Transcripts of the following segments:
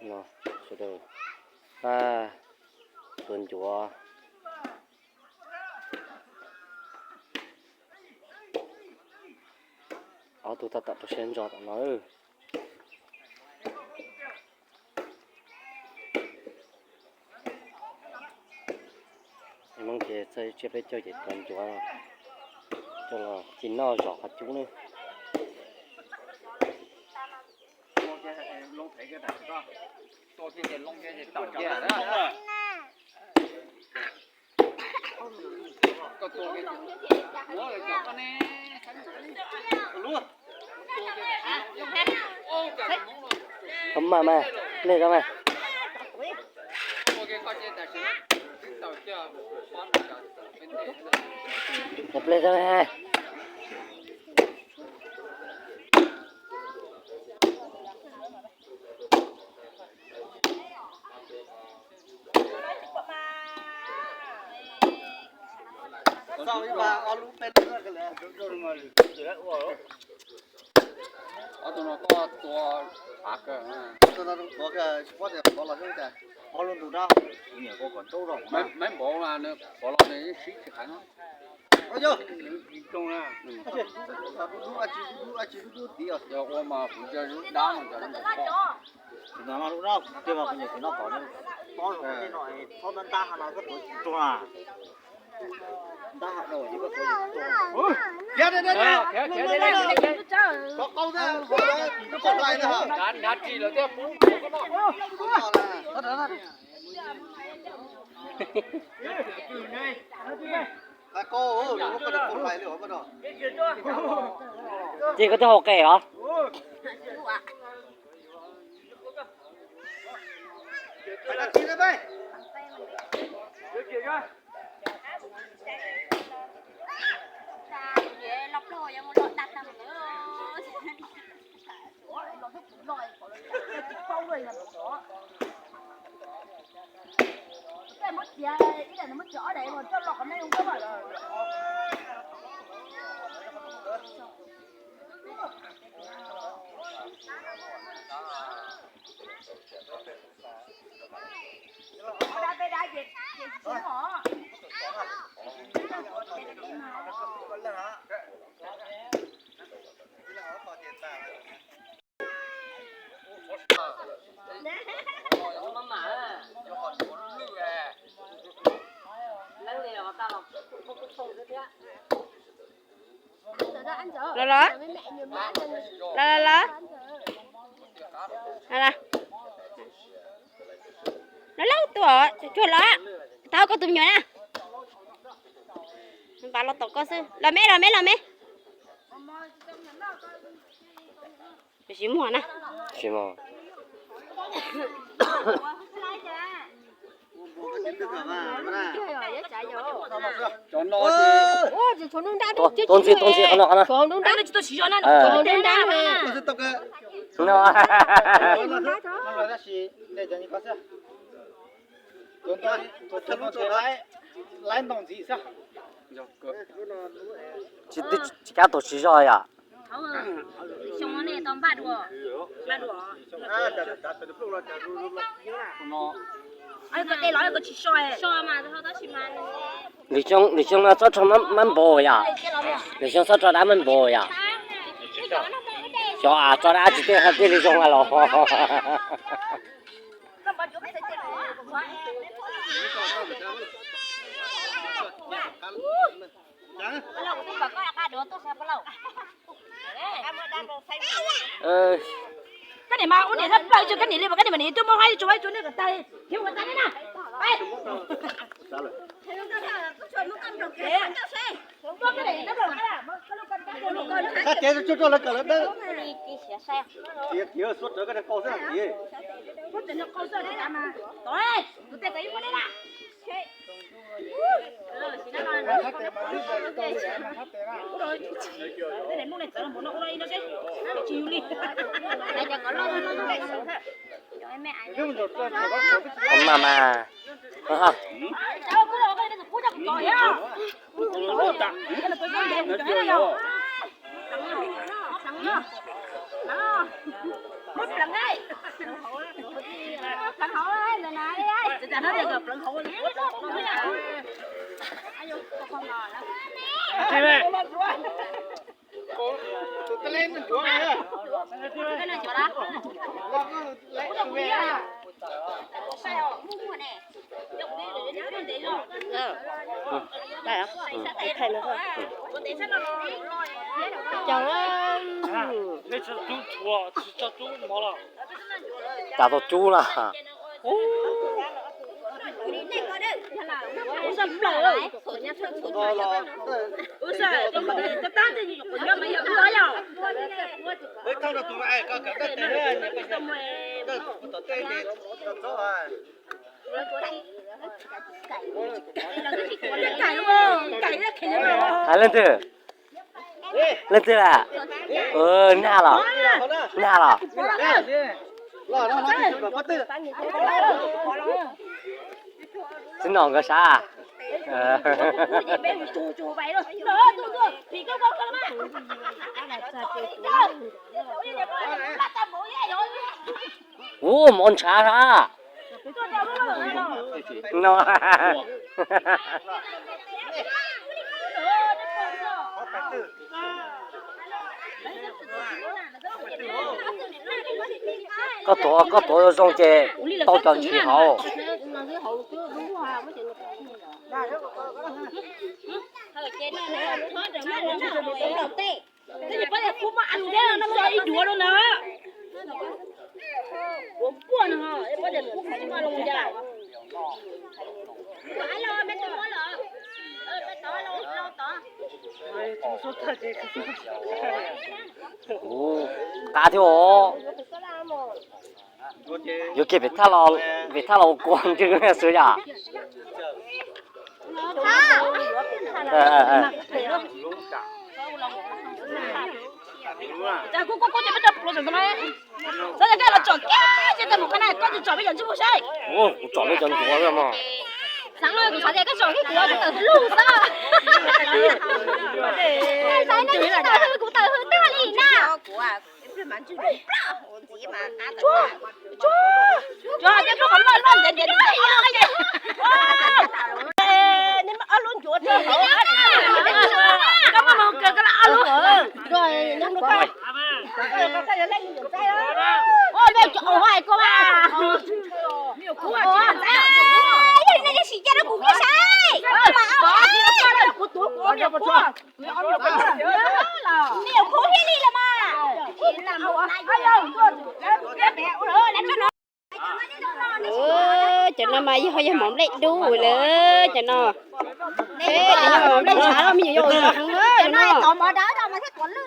No, sawv daws pab tua ncuav. Ob tug tab tom rau siab ntso tom no. Hmoob ces txawj tsiaj peb caug ces tua ncuav coj los ci noj zom qhov cub ne. Thov mam mas, ple tau mas. Ple tau mas. Ob tug no koj tua hav kawg. Tua no rau qhuav kawg, tsis paub tias qhuav los xyoob cas. Qhuav los ntus dab, kuv nyiam tua qhuav ntaub zog. Maiv npaum mas nws qhuav los nws yeej sib tsis haiv no. Dub dub, dub dub, dub dub, dub dub tid os. Yog ua mas kuv cia zub dab no cov no npaum pom. Tsis hnov no lub no, tej mas kuv nyiam tsis noj qhov no. Pob zoo tej no, pob ntab ntab ha no koj tuav tsis tuag na. Ntab ha no ces koj tuav tsis tuag. Nrhav ris lawm thiab pub koj noj. Ces koj twb haus qe os. Los los. Los los los. Los lauj, tuaj tsuag los. Tau koj tus me nyuam na. Npam los tom koj xwb. Los me, los me, los me. Tsis muaj na. Tsis muaj. Tua ntxiv, tua ntxiv qhov no, qhov no. Tsis, tsis kav tau tsis zog yom. Lwm xyoo, lwm xyoo no txhob rho mab npau yom. Lwm xyoo txhob rho dab mab npau yom. Xyov tso dab tsis tej, tej li zoo los. Koj niam mas ua niam thaj plaws tso koj niam li, koj niam mas niam tuaj muab haib tso, haib tso nej kom tag, khiav ua tag nej na. Sab cev tsuag tsuag lawv kawm lawv dawb. Tiav tiav suab rawv koj niag qau xwb tiav. Mas mas. Cas tau cub na. Hais leej twg? Leej twg lawm? Nag los? Nag los? Txiv nom nkawd sav. Ub, mov ntshav sab no. Koj tuav, koj tuav zoo ces tau cov ntshis hauv. Ub, qab thiab os. Yuav kiag pem thaj los, pem thaj los ua kua ntswg xwb yom. Kuv tsom peb cov ntsuag no. Kuv tawm hws tag li na. Cov no mas yog, yog mov nplej dub lawm cov no. Cov no mov nplej ntshav los me nyuam yaus heev cov no.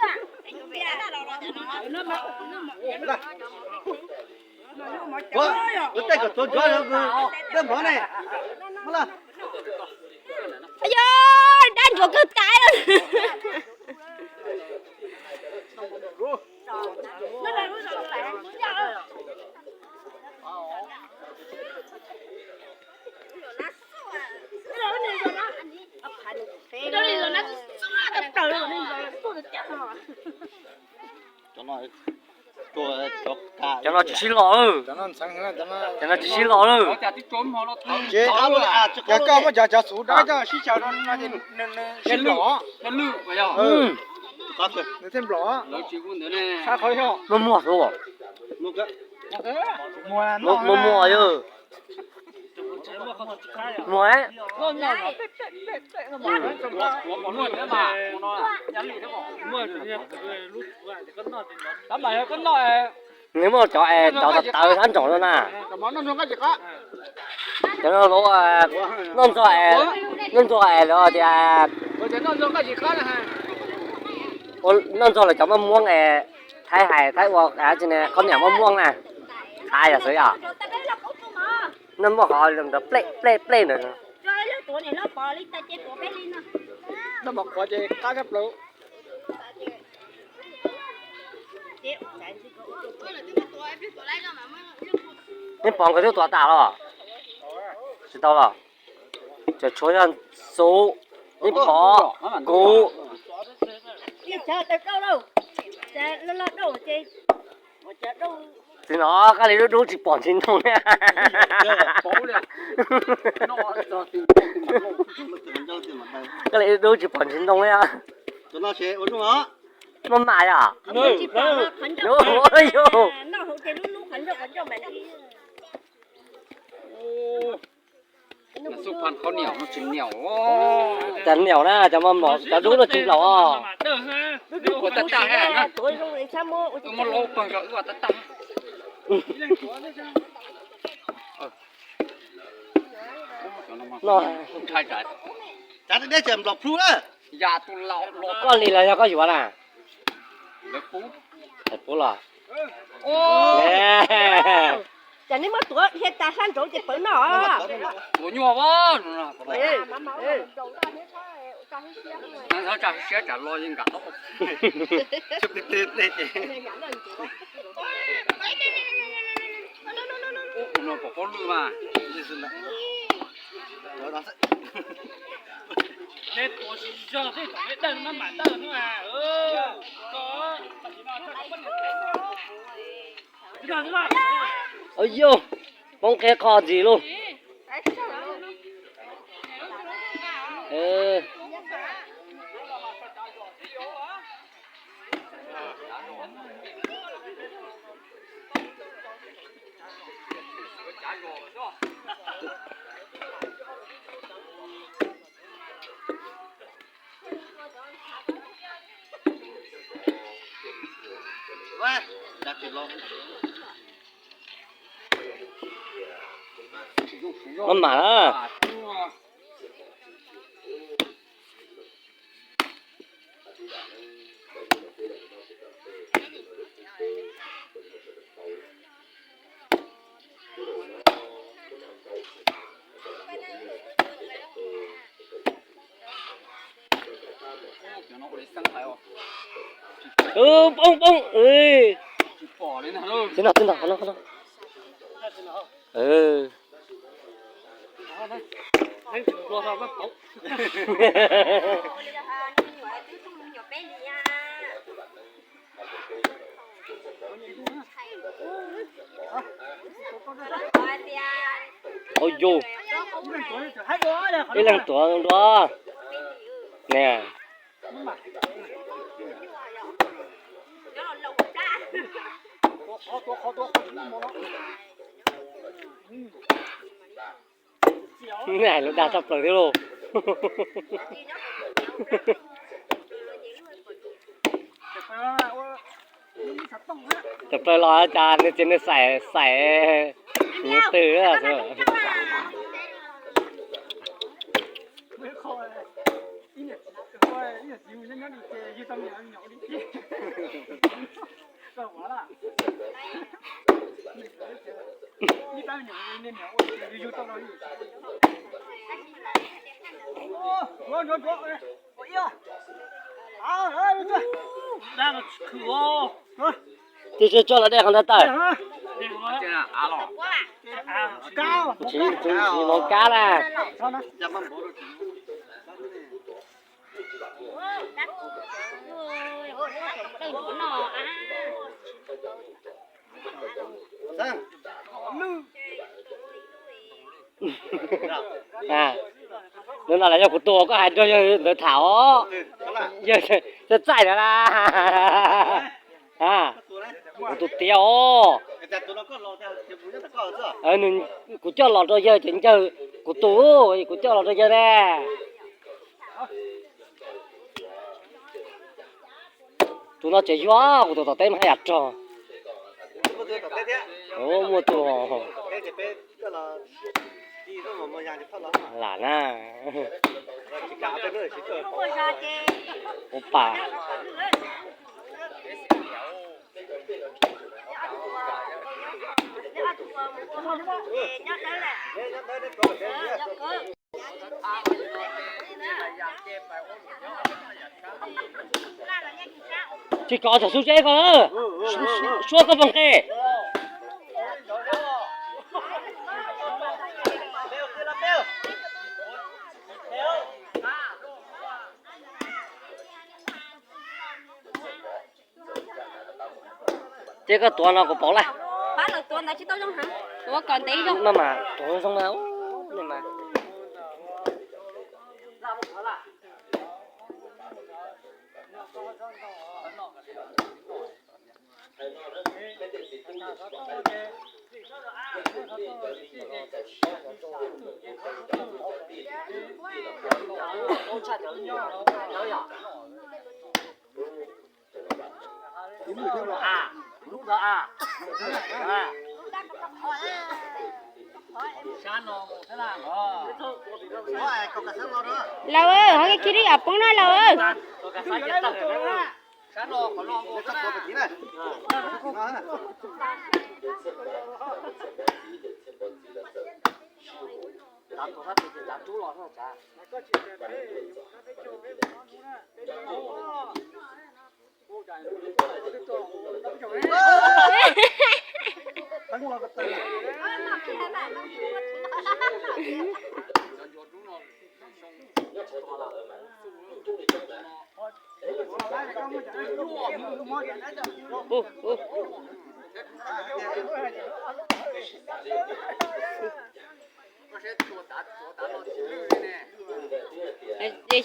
Yog dab ntsuav kawg tas. Cov no tsis sib los lawm. Cov no tsis sib los lawm. Yog koj muab cov, cov xuv dab coj sib xyaw no ces nws sib nplom. Nws thiaj nplom. Muaj muag xwb. Muaj muag yog. Muag. Nws muaj cov es cov tawv tawv sab ntsoov no na. Cov no lawv noj ntxuag es, noj ntxuag es lawv tias, noj ntxuag lawv cov maj muab es, Thaib hais Thaib ua qhov niam maj muab na, qhav yam xwb yom. Noj muab qhov plej plej plej ntawd. Neb pom nkawd twb tuav tas los? Tsis tau los? Tseem tshuav yog Xub, neb pom, kuv. Txiv no kab li dub dub tsis pom tsis ntoo li. Koj li dub tsis pom ntsis ntoo li. Maj mam yom. Cas niam na, cov maj mam cov dub no tsis laus os. Koj li los yog koj yuav na? Pub los. Ces nej muab tuav dhia tas sab nraud ces pawv noj. Siab tsam los yeej nkam tau. Pom pob lwj mas. Tuav tsis zog tej tom dawj maj mam dawj no. Yog poob qheb qho ntxiv lauj. Maj mam na. Poob poob. Tib no, tib no, qhov no, qhov no. Ua yus, ib leeg tuav dua ne. Hais lus dag tshaj plaws thiab lauj. Tawm plaws los cas nws txiv nws xaim xaim nws twg. Tsis tsis tso los dej qhov ntawd tawm. Tsis tsis mov kab na. Lub no los yog kuv tus koj hais nrog yawg ntawd tham os. Yawg txaij txaij ntawd na. Kuv tus tiav os. Kuv coj los rau yawg ces yawg, kuv tus, kuv coj los rau yawg ne. Tus no tseem yuag, kuv tus tom teb no haj yam rog. Muaj tus lam na. Ua pa. Tsis kov txog sub zeb ko, suab koj poj nqe. Ces koj tuav no kuv pauv lawm. Maj mam tuav zoo mas. Laus, ho khi li poob no laus.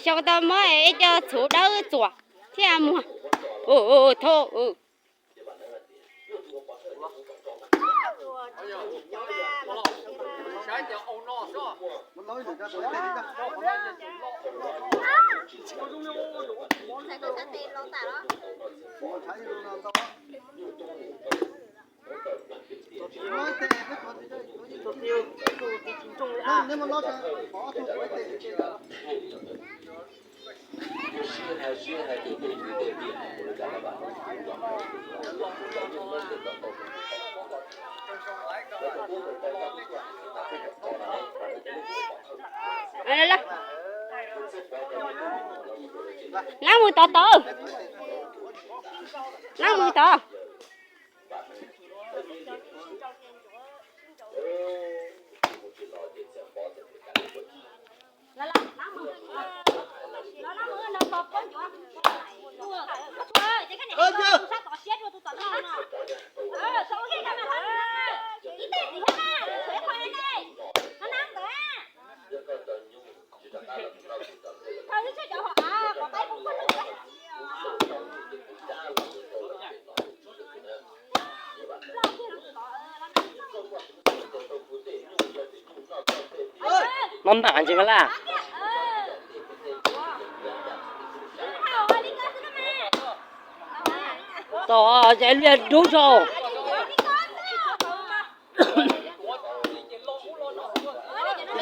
Xyoo tau muab ib co txhuv dawb txuam thiab muag. Thauj. Lab mus tod tod. Lab mus tod. Maj mam ntsis mas laj. Tom ces liaj dub tso.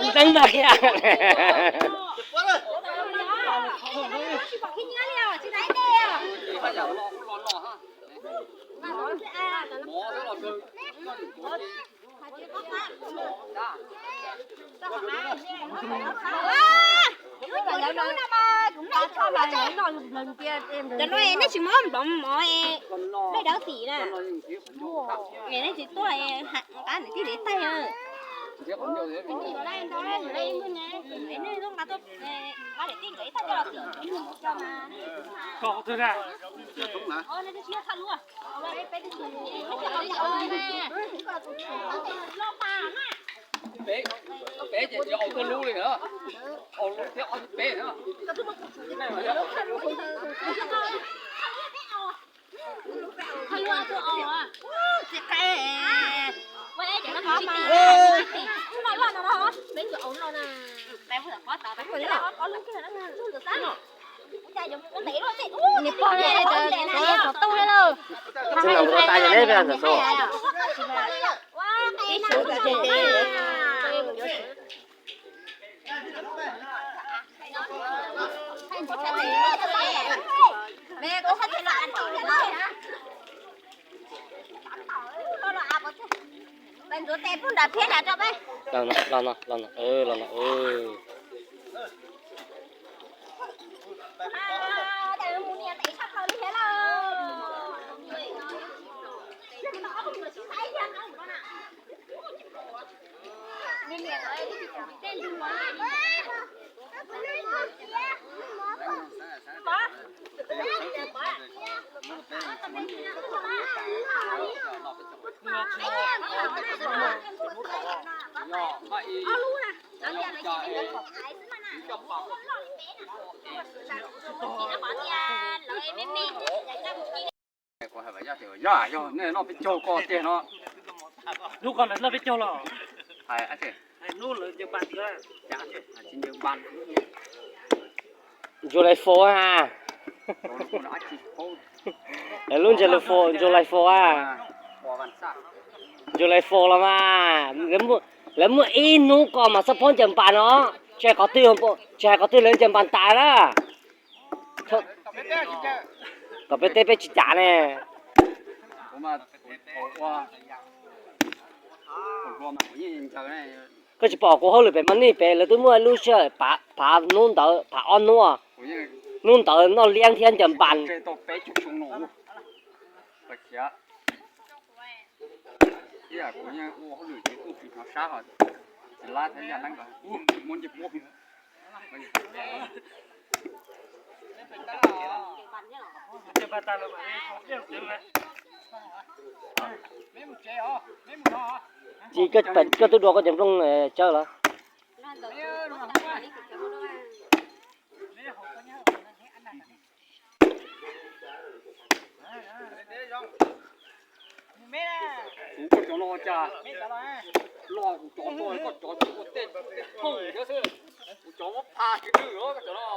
Nteeb mas kiag. Cov no nej tsis muab nploov mov dawb tim na. Nej tsis tuaj qab nws tij li taig. Peb ces tsis au tuaj lub li na, au lub thiab ob peb na. Nws pog ne, cov tau lawm. Tsis los ua tas ces neb peb ntxov xwb. Los no, los no, los no, los no. Kuv hais yog, yog nej noj peb caug ko tiag no. Hnub ko lawv noj peb caug los? Hais, hais, ntsuag lais fo a. Lub ntsej lus fo, ntsuag lais fo a. Ntsuag lais fo los mas. Lawv muaj ib hnub ko mas xab phob ncaws npas no. Tsis hais qhov twg, tsis hais qhov twg lawv ncaws npas tas na. Tom peb teb peb tsis cas ne. Koj tsis pom kuv hauj lwm pem mas nej pem lawv twb muaj lub sij hawm phav hnub ntawd, phav ob hnub. Hnub ntawd noj liab thiab ncaws npas. Ci, koj twb dua koj cov nplooj tsawb lawm. Kuv koj cov no cas loj kuv cov, koj cov ua tej thooj thiab xwb, kuv cov muab pha tsis lwj os koj cov no.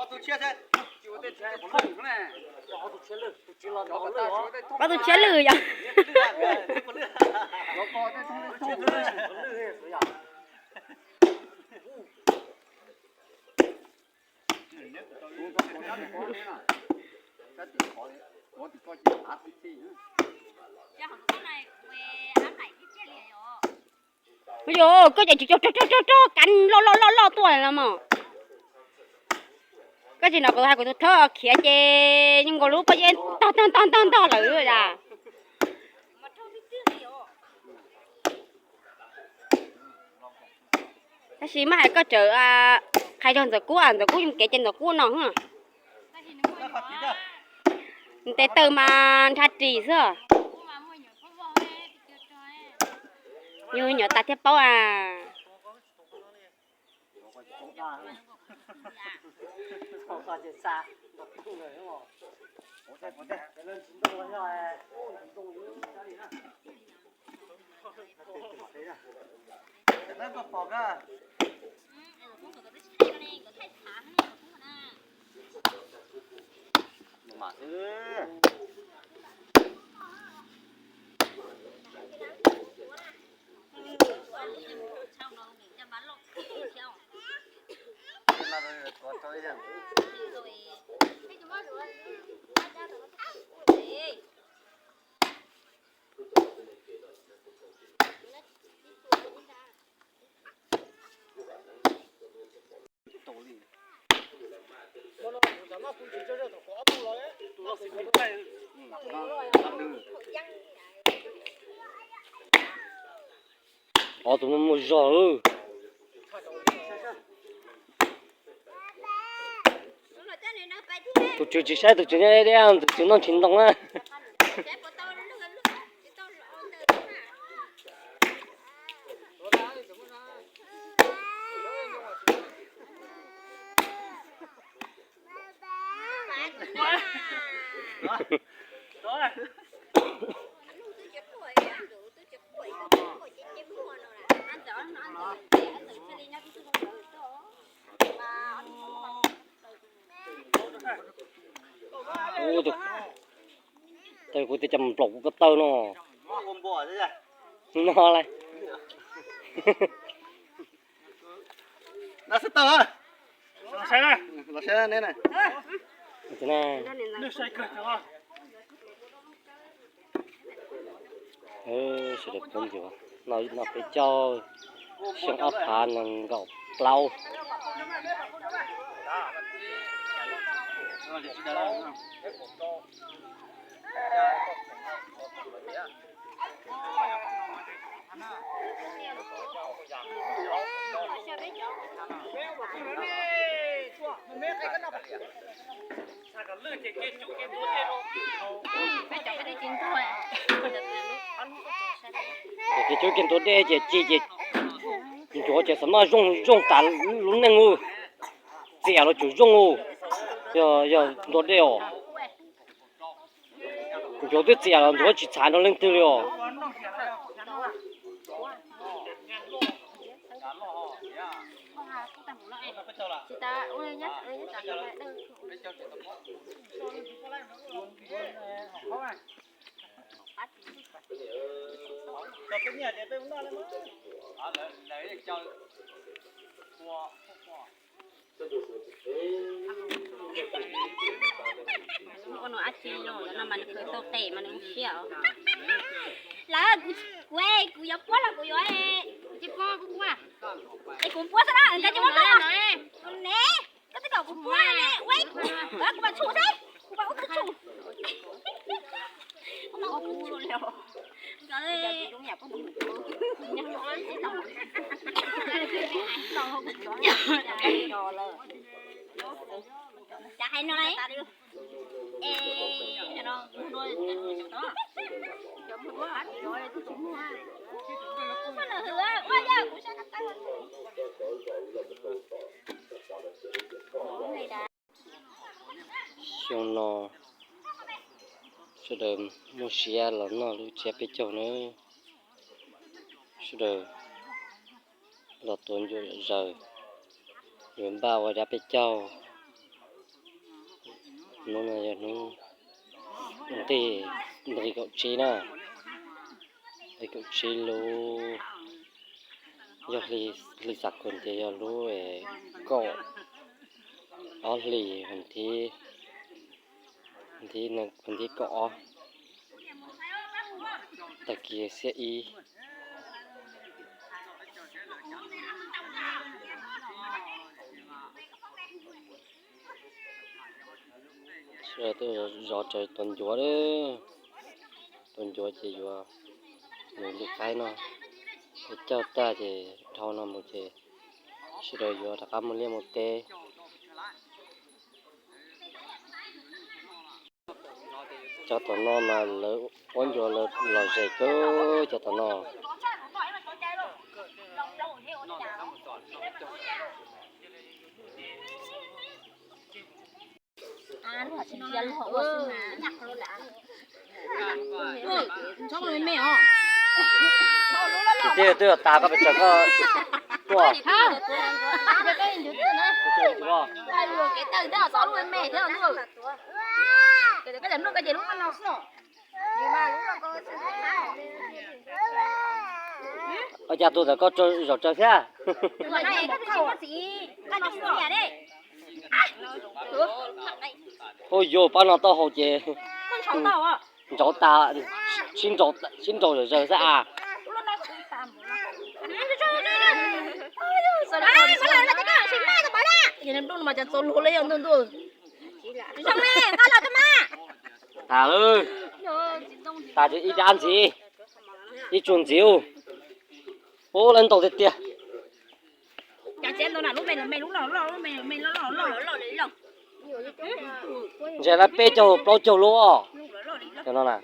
Tus tshiab xwb, tsis ua tej thooj ne. Ob tug tshiab lwj yom. Ua, koj ces tsis cog rog rog rog rog kav loj loj loj loj tuaj los mas. Koj tsis no kuv hais kuv tus thawj khiav ces nkaus lub pob zeb ntog ntog ntog ntog lawm a. Tab sis maj hais koj tseem qhia rau Ntxawm Kub, Ntxawm Kub zoo kev ces Ntxawm Kub no. Ntes taw mas nrhab ris xwb. Nyuag nyuam tas thiab paub a. Ob tug no muaj zog lawm. Tus tswv tsis saib tus tswv nyob deb deb, tus tswv noj tsis ntoo na. Ub, tau kuv tib co nplaum kuv ko taw no. No lawm. Sawv daws pub ncua, no peb caug, xyoo ob phav nees nkaum plaub. Ces kev cub kev ntua dej ces ci ces Ncuav ces xam maj zoo zoo tas lub neej ub, txias los tseem zoo, yog ntua dej os. Ncuav twb txias los ncuav tsis txhav rau leej twg li os. Ua no dab tsi los no mas nws khwv tau tes mas nws mus siab os. Lawv, kuv, kuv, kuv yuav puab los kuv yuav, tsis puab kuv puab. Es kuv puab xwb na, nkawd tsis muab puab no. Ne, koj twb kom kuv puab ne, ua kuv mam tshum thiab, kuv mam ua kuv tshum. Cas hais no es, xyoo no sawv daws muaj siab los noj lub tsiab peb caug nawb. Sawv daws los tuav ncuav zom zaws, yuav npaj ua dab peb caug. Hnub no yog hnub nqis, nqis kaum tsib na, nqis kaum tsib lub, yog hli, hli xam khuas ces yog lub kaum ob hlis, thib, thib kaum ob, tag kis xiab ib. Sawv daws tuaj zov rawv tuav ncuav, tuav ncuav ces yuav mus lwm qaib no, ua caug tag ces dhau no mus ces sawv daws yuav rov qab mus liaj mus teb. Cov tom no mas lawv ua ncuav lawv lom zem kawg cov tom no. Twb tas koj pes tsawg koj tuaj. Ua cas tus ntawd koj zaum tsawg thiab? Ua yus pab no tau haus ces ntsauv tas, sib nraus zom zaws xwb a. Tas lawm, tas ces ib dab ntxiv, ib tsuag ntxiv. Ub, lawv ntaus tiag tiag. Ntses lawv peb caug plaub caug lub os. Cov no na.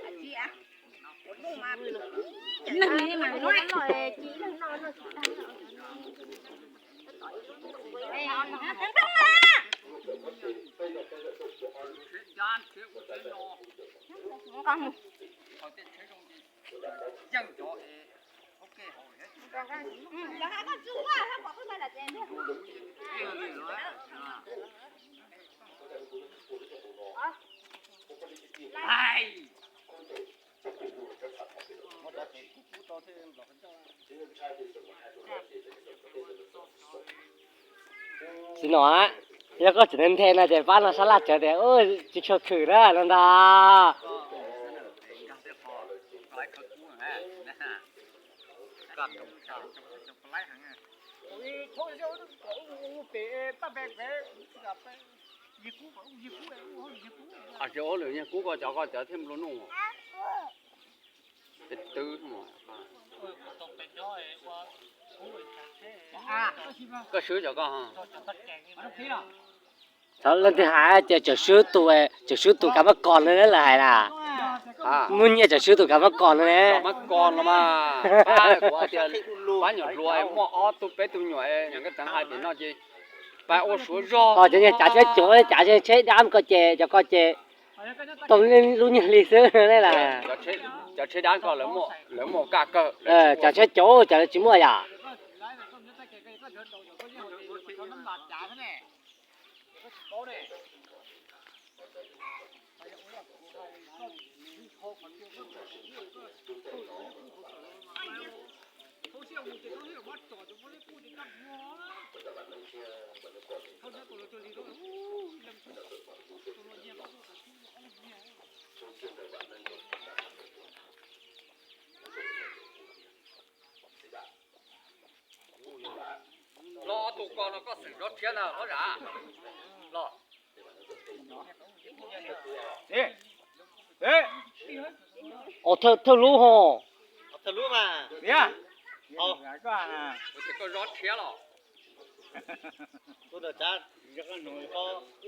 Tsis no, yog koj tseem nthe no ces pab no sab laj tsawv tias tsis tshua khwm na no ntag. Tsis ua lwm niag kub ko cov ko cov thiaj nplua nuj. Twb, koj swb cov ko. Txawm leej twg hais tias tseem swb tus, tseem swb tus kav mab kos no lawv hais na. Muaj nyiaj tseem swb tus kav mab kos no ne. Pab nyuam hluas muaj ob tug peb tug nyuam, yog koj tseem hais tias no ces pab ua suav zog. Cov niag cav tsheb cuv, cav tsheb dab ko ces cov ko ces tau lub nyiaj hli xwb ne las. Cov tsheb dab ko lawv muaj kaj kawg. Cav tsheb cuv ces lawv tsis muaj yom. Los tus ko no koj xeem zov tshiab na hlob zam. Los. Thawj lub ho.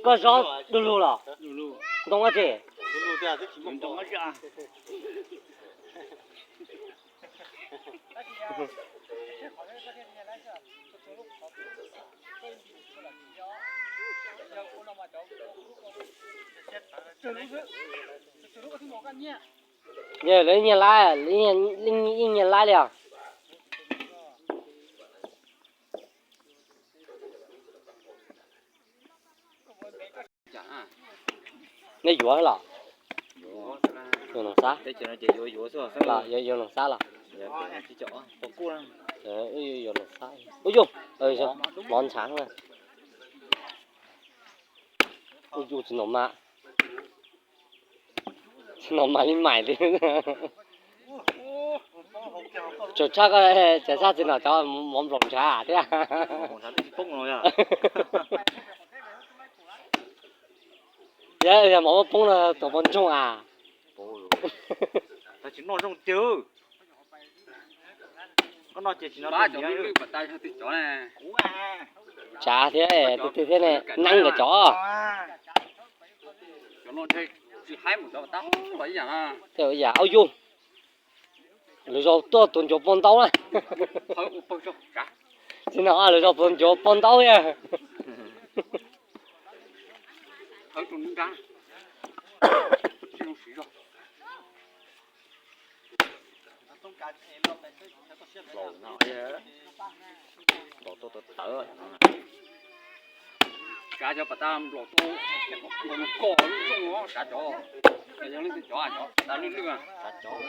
Koj zov du lug los? Ntoo dab tsi? Yog lawv nyiag laib, yeej nyiag laib li os. Nej yuav los? Yuav Noom Xab los? Yuav Noom Xab los? Yuav Noom Xab. Ub yog, mov ntshaav na. Ub yog, tsis nom mas, tsis nom mas li maim li. Tsuas tshaj koj tsav txaj txiv nom cov mov nplaum ntshav thiab. Yog mov muab poob no tuag poob ntsoog as. Tsis noj zoo cwg. Tsav thiab, tus twg thiab ne, neeb nkawd cov. Yam ub yug, lwm zaus tuaj tuav ncuav pog ntaub na. Tsis no lwm zaus tuav ncuav pog ntaub yog. Tsav cov pas tas nplaum tu, koj zoo, tsav cov, yog leej twg cov, tsav lwj lwj, tsav cov.